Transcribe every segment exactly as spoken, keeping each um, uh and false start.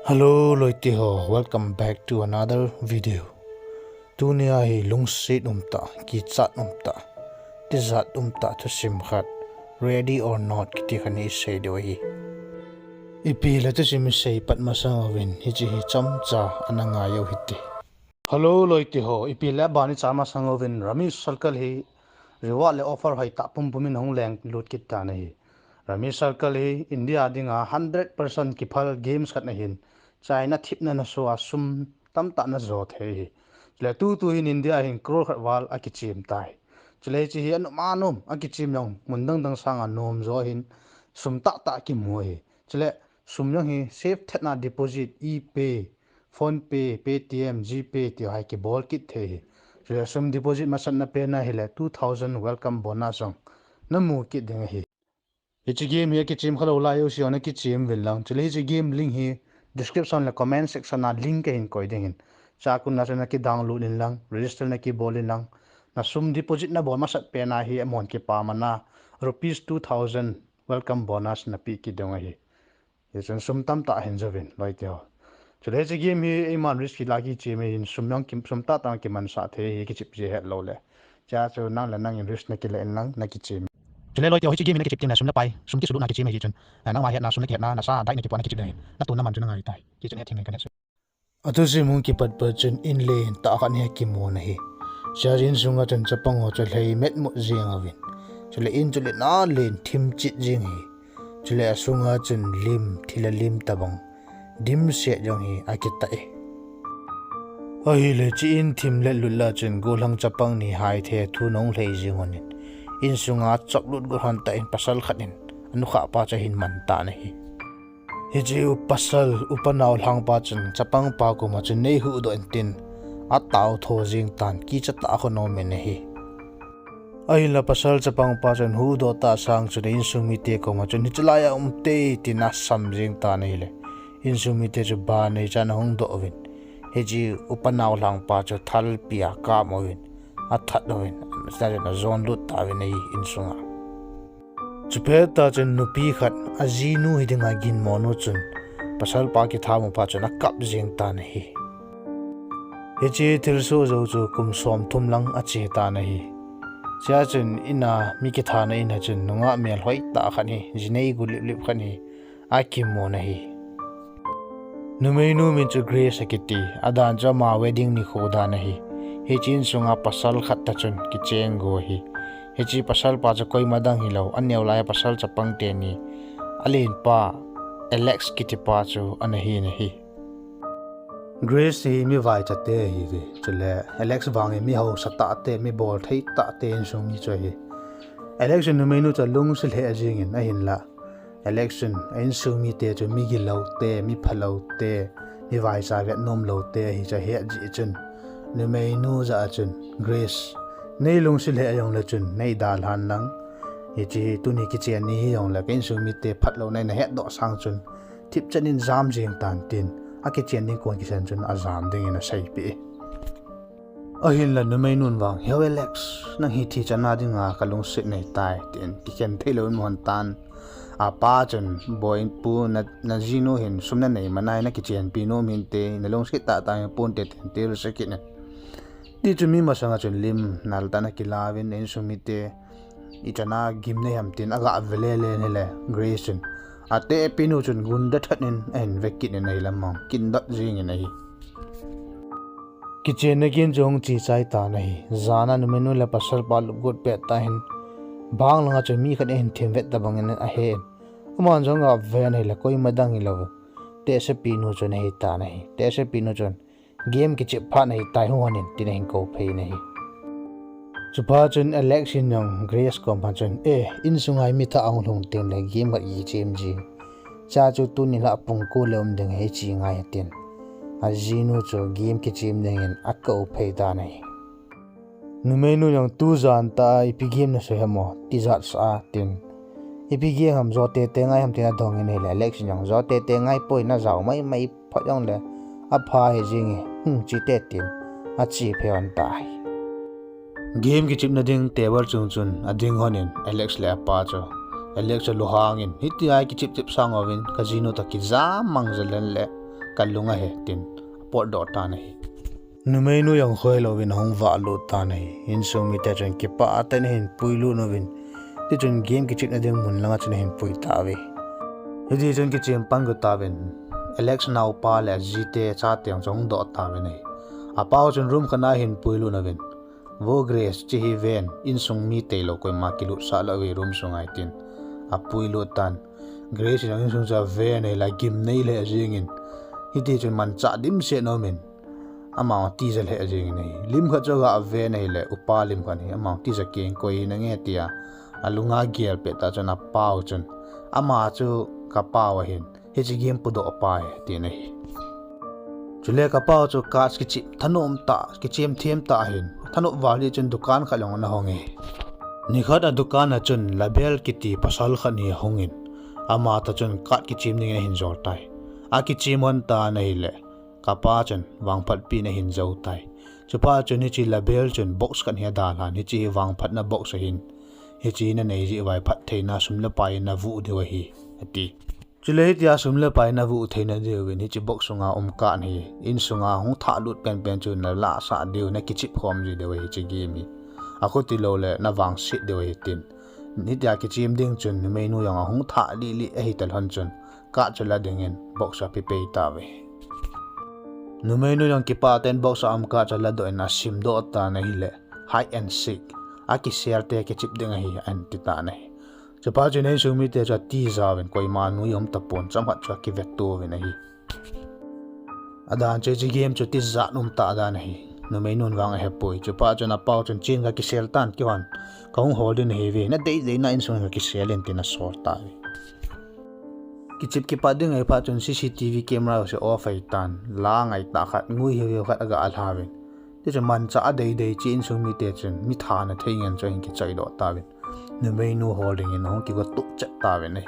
Hello, loite ho, welcome back to another video. Tunia hi lungset umtah, kichat umtah, tijat umtah thusim khat, ready or not, kiti khat nei sei diu ahi. Ipi le thusim isei pat masang uvin, hiche hi chomcha ana ngai u hite. Hello, loite ho, ipi le aban ichat masang uvin, Rummy Circle hi reward le offer hoitah pumpum in hung lenglut kit tan ahi. Rummy Circle hi India dinga hundred percent kiphal games khat ahin, China thipna naso a sum tamtah najo thei ahi. Chule tutu hin India hin crore khat val akichem tai. Chule hiche hi anom anom akichem jong mun dang dang sanga nom jo ahin, sum tahtah kimu ahi. Chule sum jong hi safe thetna deposit, ePay, PhonePe, Paytm, GPay ti ho a kibol kit thei ahi. Chule sum deposit masatna pen ahile two thousand welcome bonus jong namu kit ding ahi. Hiche game hi akichem khalou lai jouse jong nakichem uvin lang. Chule hiche game link hi description le comment section a link kahin koi ding ahin. Chua kon a chun nakidownload in lang, register nakibol in lang. Nasum deposit nabol masat pen a hi amahon kipa mana rupees two thousand welcome bonus napeh kit ding ahi. Hichun sum tamtah ahin jouvin, loite ho. Chule hiche game hi eiman risk la kichem ahin, sum jong ki, sum tahtah kimansah thei ahi, kichep ji hetlou le. Chua chu nang le nang in risk nakile in lang nakichem. Chule loite ho, hiche game hi nakichep tengle sum le pai, sum kisulutna kichem ahi chun, nangma hetna, sum nakihetna, nasa dai nakipohna kichep ding ahi. Natona man chu nangai tai. Hichun hethem in kanei. Athusim hung kipat pet chun in lentah khat hi akimun ahi. Chua insunga chun chapang ho chu alhai metmut jeng uvin. Chule in chu lentah len thim chet jeng ahi. Chule asunga chun lim, thil alim tobang dimset jong hi akitah e. Ahile hiche in thim letlut lah chun gollhang chapang ni hai thethu ahung lhai jeng lhonin, insunga achoplut got lhon tah in pasal khat in anukhah pa chu ahin man tan ahi. Hiche u pasal, upa naolhang pa chun chapang pa koma chun neihuhdoh in tin, ataotho jeng tan, kichatah a akhonung in ahi. Ahinla pasal chapang pa chun huhdoh tah sang chun insung mite koma chun hiche laiya um tei tin asam jeng tan ahile, insung mite chu banei chan ahung doh uvin, hiche upa naolhang pa chu thalpi a akap uvin, athat uvin, chua chun ajon lut tauvin ahi insunga. Chupet tah chun nupi khat, ajinu hidinga ginmo nu chun pasal pa kitha mu phat chun akap jeng tan ahi. Hiche thilsoh jou chu kum somthum lang ache tan ahi. Chua chun ina mi kithana ina chun nungah melhoi tah khat hi, jinei gu lip lip khat hi akimun ahi. Numeinu min chu Grace akiti, adan chu ama wedding nikho dan ahi. Hiche insunga pasal khat tah chun kicheng gu ahi. Hiche pasal pa chu koima dang hilou, aneo laiya pasal chapang teni alenpa Alex kitipa chu ana hin ahi. Grace hi mi vaicha te ahiuve, chule Alex vang hi mi haosa tah te, mi bolthei tah te insung mi chu ahi. Alex in numeinu chu alungset lheh jengin ahinla, Alex chun a insung mite chu mi gilou te, mi phalou te, mi vaicha vetnom lou te ahi chu ahet jeh chun, numeinu jah a chun, Grace, nei lungset lheh jongle chun nei dalhan lang. Hiche hi tuni kichen ni hijongle ka insung mite phatlouna in ahetdoh sang chun, thipchan in jam jeng tan tin, akichen ding kon kisan chun ajam dingin aseipeh e. Ahinla numeinun vang, He Alex, nang hi thi chana dinga kalungset nei tai, tin kikhen theilou in amun tan. Apa chun, Boi pu, na, najinu hin sum nanei manai, nakichenpi nom hinte, nalungset tahtah hi ponte, tin tilse kit in. Tichun mi masanga chun lim nal tah in akilauvin, insung mite ichana gim nei ham tin aga ve lele in ahile, Grace chun, atehpi nu chun gunda that in ahin ve kit in ahi, lamang kindot jengin ahi. Kichenna kin chu hung che chai tan ahi. Jana numeinu le pasalpa lupgot pet tah hin, bang langa chun mi khat in ahin thim vet tobangin ahen. Aman jong aga ven ahile koima dang hilou, tehsepi nu chun ahi tan ahi. Tehsepi nu chun, game kichep phat nahi tai, hung hon in, tin ahin kou phei in ahi. Chuphat chun Alex in jong Grace koma chun, E, insunga mi thah ahung lhung tengle game khat kichem jing. Chua chu tuni lah pung ko le um ding ahi, che ngai, tin ajinu chu game kichem dingin akou phei tan ahi. Numeinu jong, Tujan tah a ipi game nasei ham o, tijat sah a, tin. Ipi game ham, jo tete ngai ham, tin adongin ahile, Alex in jong, Jo tete ngai poi, najao maimai phot jongle apha hi jenge, hung che te, tin ache phei lhon tai. Game kichepna ding table chung chun ading lhonin Alex le apa chu, Alex chu lunghangin, Hitia kichep chep sang uvin kajinu toh kijam mang jel hen le, kalung ahi, tin apotdoh tan ahi. Numeinu jong khoilouvin ahung vahlut tan ahi. Insung mite chun kipah tah in ahin puilut uvin, tichun game kichepna ding mun langa chun ahin pui tauve. Hitichun kichep pan got tauvin, Alex naopa le ajite achate jong chu ahung doh tauvin ahi. Apau chun room khat na ahin puilut uvin, Vo Grace, hiche hi ven, insung mi tailou koima kilutsah lou ve room sunga, tin apuilut tan. Grace in insung chu aven ahile agimnei lheh jengin, hitichun manchah dimset aumin, ama atija lheh jengin ahi. Lim khat chu aga ven ahile upa lim khat ahi, ama atija keng, Koi hinange, tia alunga gel pet tah chun apau chun, Ama chu kapau ahin, hiche game pudoh pa ahi, atin ahi. Chule kapau chu cards kichep thanom tah, kichep them tah ahin, athanop val jeh chun dukan khat jong ana hong e. Nikhat adukan a chun Label kiti pasal khat hi ahungin, ama toh chun card kichep dingin ahin jol tai. Akichep lhon tan ahile, kapa chun vangphatpi in ahin jou tai. Chuphat chun hiche Label chun box khat hi adalhan, hiche hi vangphatna box ahin, hiche nanei jeh uva phattheina sum le pai navuh diu ahi, ati. Chule hitia sum le pai navuh theina diuvin hiche box sunga um card hi insunga hung thahlut penpen chu nalahsah diu, nakichep khom ji diu ahi hiche game hi. Akhuti loule navangset diu ahi, tin hitia kichep ding chun numeinu jong ahung thah lih lih ahita lhon chun card chu la dingin box a apepei tauve. Numeinu jong kipah tah in box a um card chu aladoh in asimdoh tan ahile, Hide and seek, akisel te kichep ding ahi, ahin ti tan ahi. Chuphat chun insung mite chu atijauvin, koima nui um tapon, chomkhat chu akivetto uvin ahi. Adan chu hiche game chu tijat um tah dan ahi. Numeinun vang ahepoi. Chuphat chun apau chun, Chen, kakisel tan, keihon kahung hol ding nahiuve, nadei deina insung kakisel in, tin asol tauve. Kichep kipat ding ahi phat chun C C T V camera chu off ahitan, la ngaitah khat, ngui hiu hiu khat aga lhauvin. Tichun manchah adei dei cheh insung mite chun mi thana thei ngen chu ahin kichaidoh tauvin, numeinu hol dingin ahung kigo tuh chet tauvin ahi.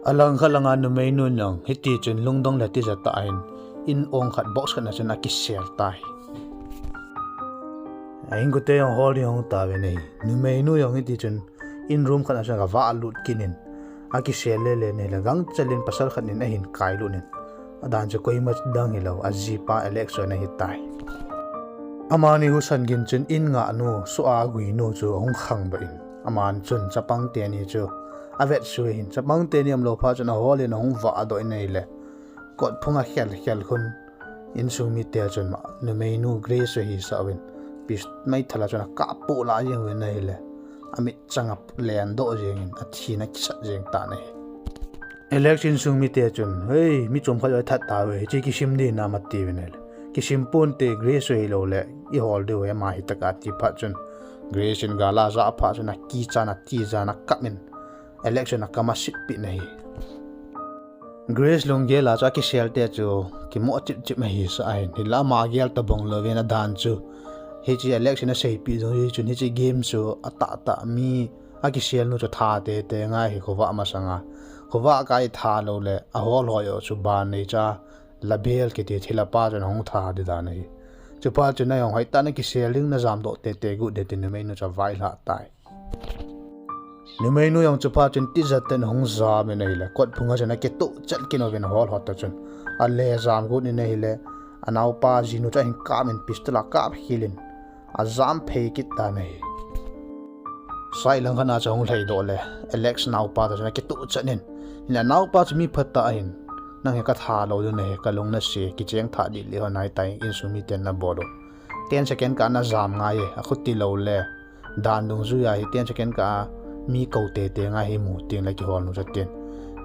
Alangkhat langa numeinun jong hitichun lungdong le tijat tah in in ong khat, box khat na chun akisel tai. A-inkote jong hol ding ahung tauvin ahi. Numeinu jong hitichun in room khat na chun aga vahlut kit in, akisel lele in ahile gangchel in pasal khat in ahin kailut in, adan chu koima dang hilou, ajipa Alex chu ana hitai. Amani husa gin chun in ngahnu, soh a aguinu chu ahung khangdoh in, aman chun chapang teni chu avetsui ahin, chapang teni umlou phat chun ahol in ahung vahdoh in ahile, kotphung akhel khel khun insung mite chun numeinu Grace chu ahisah uvin, pis-, meithal a chun akappoh lah jeng uvin ahile, amitchang alendoh jengin athina kisat jeng tan ahi. Alex insung mite chun, Hei, mi chomkhat jong athat tauve, hiche kisim ding hinam, atiuvin ahile, Kisim ponte, Grace chu hiloule ihol diu ahi, ama hitah a, ati phat chun Grace in gal ajah phat chun akichan, atijan, akap in, Alex chun akam asetpeh in ahi. Grace lunggel a chu akiselte chu kimoh chip chip ahisah ahin, hinla ama gel tabang louvin adan chu, hiche Alex in aseipeh jong hichun hiche game chu atahtah mi akiselnu chu tha tete ngai ahi, khovah masanga. Khovah kai tha loule ahol ho joh chu ban neicha Label kiti thilhapa chun ahung tha ding dan ahi. Chuphat chun, Nang jong hoitah in nakisel ding, najamdoh tete got ding, tin numeinu chu availhah tai. Numeinu jong chuphat chun tijat tah in ahung jam in ahile, kotphunga chun akitoh chet kit uvin ahol ho toh chun, ale jam got in ahile, anaopa jinu chu ahin kap in pistol a akap khel in, ajam phei kit tan ahi. Side lang khat na chu ahung lhaidoh le, Alex naopa toh chun akitoh chet in, Hin anaopa chu mi phatah ahin, nang hi katha lou ding nahi, kalung nase, kicheng thah lih lih hon ahitai, insung miten nabol u. Ten second kah a najam ngai e, akhuti loule dan dungjuia hi ten second kah a mi kou tete ngai hi, mu tengle kiholnu chu, tin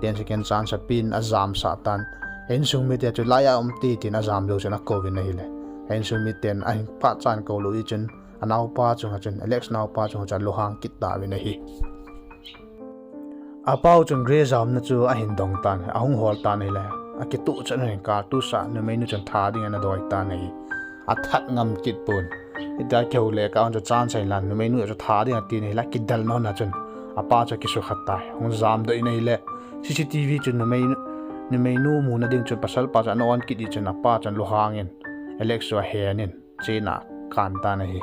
ten second chance apen, ajamsah tan. Insung mite chu laiya um te tin ajam jou chun akouvin ahile, insung miten ahin phatchan koulou jeh chun anaopa chunga chun, Alex naopa chunga chun alunghang kit tauvin ahi. Apau chun Grace jamna chu ahin dong tan, ahung hol tan ahile, akitoh chet in ahin kal tusa numeinu chun tha ding ana doi tan ahi. Athat ngam kit pon. Hitia kihou le kah hon chu chance ahin lan, numeinu chu tha ding ati in ahile, akidelna hon a chun apa chu akisukha tai. Hung jamdoh in ahile, C C T V chun numei, numeinu muna ding chun pasalpa chu ana on kit jeh chun apa chun lunghang in Alex chu ahen in chena akan tan ahi.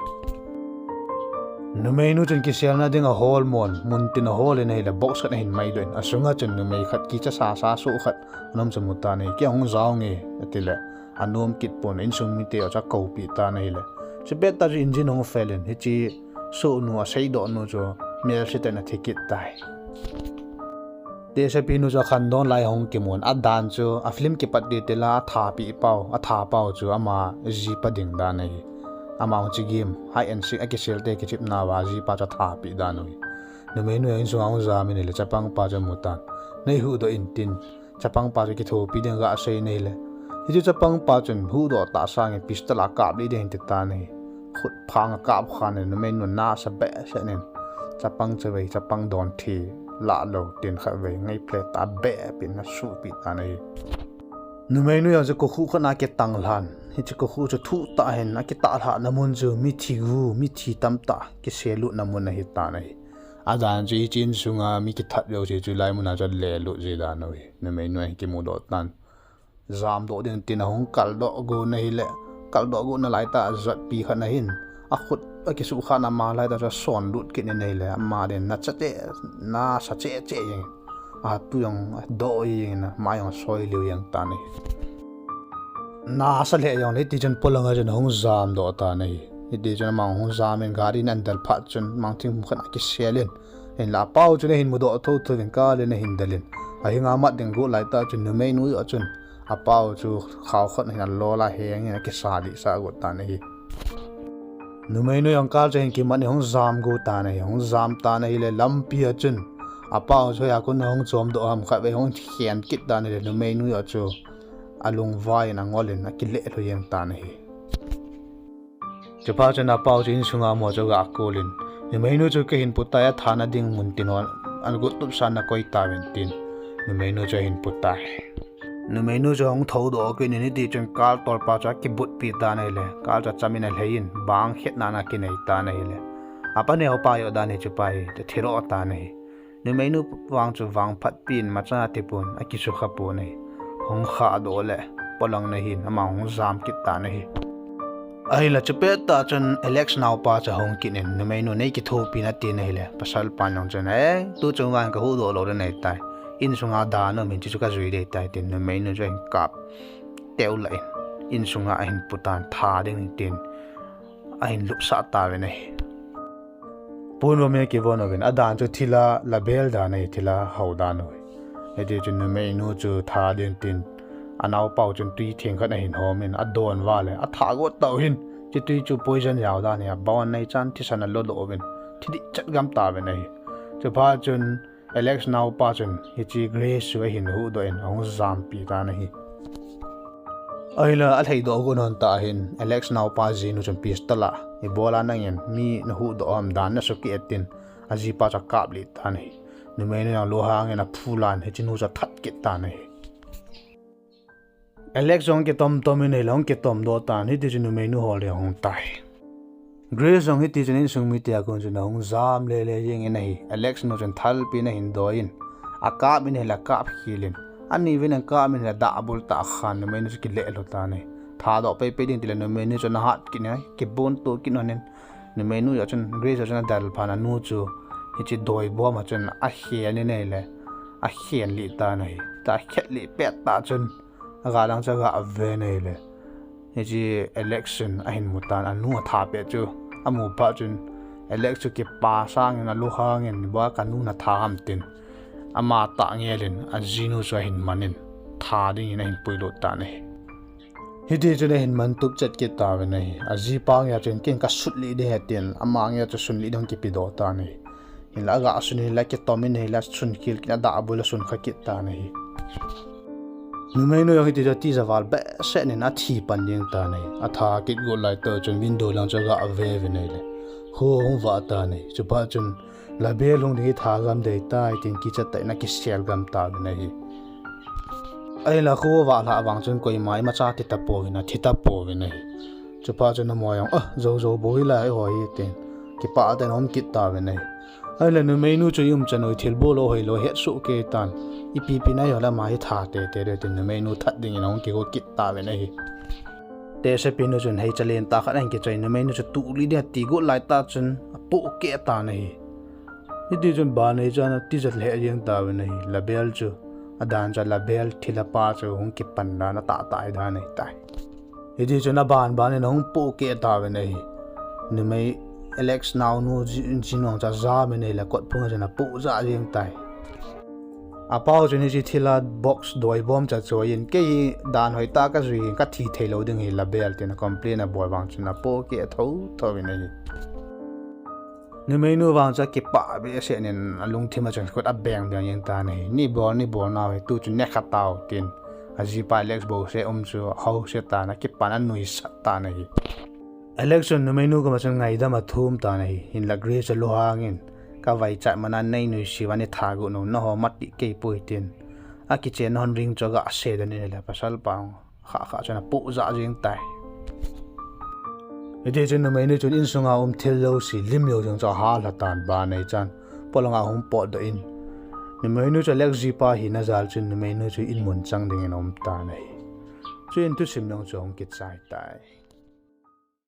Numeinu chun kiselna ding a hol mon, muntin a hol in ahile box khat ahin maidoh in, asunga chun numei khat kicha sasa soh khat anom chu amutan ahi. Kei ahung jao nge, atile, anom kit pon, insung mite ho chu akoupeh tan ahile. Chupet tah chu engine ahung fail in, hiche sohnu, aseidoh nu chu melse tah in athi kit tai. Tehsepi nu chu akhangdong lai ahung kimun, adan chu a film kipat ding tila athapeh pau, atha pau chu ama jipa ding dan ahi. Ama hung chi game, hide and seek, akisel te kichepna uva ajipa chu athapeh dan u ahi. Numeinu jong insung a hung jam in ahile chapangpa chu amutan, nei huhdoh in tin, chapangpa chu kithopi ding aga sei in ahile, hiche chapangpa chun huhdoh tah sangin pistol a kap lih ding ahi titan ahi. Khut phang akap khan in, numeinu nasa behseh in, chapang chavei, chapang don thi lah lou tin khatvei ngaiphei tah beh pin asuhpeh tan ahi. Numeinu jong chu kokhuh khat a akitang lhan, hiche kokhuh chu thuh tah hin akitah lhahna mun chu mithi gu, mithi tamtah kiselutna mun ahitan ahi. Adan chu hiche insunga mi kithat jouse chu hilai muna chu alelut ji dan u ahi. Numeinu ahin kimudoh tan, jamdoh ding tin ahung kaldoh got in ahile, kaldoh gotna laitah a jotpi khat ahin, akhut akisuhkhahna ma laitah chu asonlut kit in ahile, ama din nacha cheh, nasa cheh cheh jeng, atu jong adoh jeng in, ama jong asoi liu jeng tan ahi. Nasa lheh jongle hitichun polanga chun ahung jamdoh tan ahi. Hitichun ama ahung jam in gari in ahin del phat chun mangthing khat akisel in, hinla apau chun ahin mudoh thouthou in car in ahin del in, ahinga mat ding got laitah chun numeinu joh chun apau chu khao khat ahin alol a aheng in akisa lihsah got tan ahi. Numeinu jong car chu ahin kimat in ahung jam got tan ahi. Ahung jam tan ahile lampia chun apau chu hoiya kon ahung chomdoh ham khatvei ahung khen kit tan ahile numeinu joh chu alungvai in angol in akilelhu jeng tan ahi. Chuphat chun apau chu insunga amaho chu aga call in, numeinu chu kahin pu tai, athana ding muntin ho agot tupsan nakoi tauvin tin, numeinu chu ahin pu tai. Numeinu chu ahung thoudoh kit in hitichun car tolpa chu akibutpi tan ahile, car chu acham in alhei in, bang khetna ana kinei tan ahile, apa neopa joh dan hi chupa hi, athilo tan ahi. Numeinu vang chu vangphatpi in imacha atipon, akisukha pon ahi. Hung khahdoh le, polanga hin ama hung jam kit tan ahi. Ahinla chupet tah chun Alex naopa chu ahung kit in, numeinu nei kithopi in atin ahile, pasalpan jong chun, eh, tuchung vang kahuhdoh lou ding ahitai, insunga dan aum in, chuchu kajui ding ahitai tin numeinu chu ahin kap teu lah in, insunga ahin pu tan, tha ding tin ahin lupsah tauvin ahi. Pon vom hi akivon uvin, adan chu thila label dan ahi, thila hou dan u ahi. Hitichun numeinu chu tha ding tin anaopau chun twi theng khat ahin hom in, adon uva le atha got tauhin, hiche twi chu poison jao dan ahi, abon nei chan thisan alodoh uvin, thi dihchet gam tauvin ahi. Chuphat chun Alex naopa chun hiche Grace chu ahin huhdoh in ahung jampi tan ahi. Ahinla alhaidoh got lhon tah hin Alex naopa jinu chun pistol a, ibola nangin mi nahuhdoh ham dan nasukeh e tin, ajipa chu akaplih tan ahi. Numeinu jong lunghang in aphulan hichenu chu athat kit tan ahi. Alex jong kitom tom in ahile ahung kitomdoh tan, hitichun numeinu ho le ahung tai. Grace jong hitichun insung mite a kon chun ahung jam lele jeng in ahi. Alex nu chun thalpi in ahin doi in, akap in ahile akap khel in, ani uvin akap in ahile adahbul tah khan numeinu chu akilelhu tan ahi. Thadoh peipei ding tile numeinu chu ana hat kit in ahi, kibonto kit lhon in, numeinu joh chun, Grace joh chun adel phat in anu chu hiche doibom a chun akhen in ahile, akhen lih tan ahi. Tua akhen lih pet tah chun aga lang chu aga ven ahile, hiche Alex chun ahin mu tan, anu atha pet chu amu phat chun Alex chu kipa sangin alunghang in, ibola kanu natha ham tin, ama tah ngel in ajinu chu ahin man in, tha dingin ahin puilut tan ahi. Hitichun ahin mantup chet kit tauvin ahi. Ajipa ngei a chun ken kasut lih ding ahi tin, ama ngei a chu sun lih ding ahung kipedoh tan ahi. Hinla aga sun in ahile akitom in ahile asun khel kit in adahbul asun kha kit tan ahi. Numeinu jong hitichun atija val behseh in athi pan jeng tan ahi. Atha kit got laitah chun window lang chu aga ve uvin ahile, kho ahung vah tan ahi. Chuphat chun label hung ding hi tha gam ding ahitai tin kicha tah in akisel gam tauvin ahi. Ahinla kho avah lhah vang chun koima imacha ti tapouvin, athi tapouvin ahi. Chuphat chun amaho jong, ah, jou jou bou hila eiho hi tin, kipah tah in aum kit tauvin ahi. Ahinla numeinu chu i umchan u, i thilbol u hoilou hetsoh kei tan, ipi pi na eiho le ama hi tha teitei ding tin numeinu that dingin ahung kigo kit tauvin ahi. Tehsepi nu chun hei chalen tah khat ahin kichoi, numeinu chu tuh lih ding ati got laitah chun apoh keh tan ahi. Hiti chun Barney chan atijat lheh jeng tauvin ahi. Label chu, adan chu Label thilha pa chu hung kipan dan atahtah ahi dan ahitai. Hiti chun aban ban in ahung poh keh tauvin ahi. Numei Alex naonu Ji-, Jinwang chu ajam in ahile kotphung a chun apoh jah jeng tai. Apau chun hiche thilha box doibom chu achoiyin, kei hi dan hoitah kajui hin kathi theilou ding hi Label, tin a complain abol vang chun apoh keh thotho in ahi. Numeinu vang chu akipah behseh in alungthim a chun khut abeng beng jeng tan ahi. Nei bol, nei bol nau hi tu chun nekha tau, tin ajipa Alex bouseh um chu ahouse tan, akipan anuisat tan ahi. Alex chun numeinu koma chun ngaidam athum tan ahi. Hinla Grace chu lunghang in, kavaichat man a nei nuisat uva nei thagot nom nahom ati kei poi, tin akichenna hon ring chu aga sedoh in ahile pasal pa khah khah chun apoh jah jeng tai. Hiti chun numeinu chun insunga um thil jouse lim jou jeng chu ahallha tan, Barney chan polanga ahung potdoh in, numeinu chu Alex jipa hina jal chun numeinu chu in mun chang dingin aum tan ahi. Chuin thusim jong chu ahung kichai tai.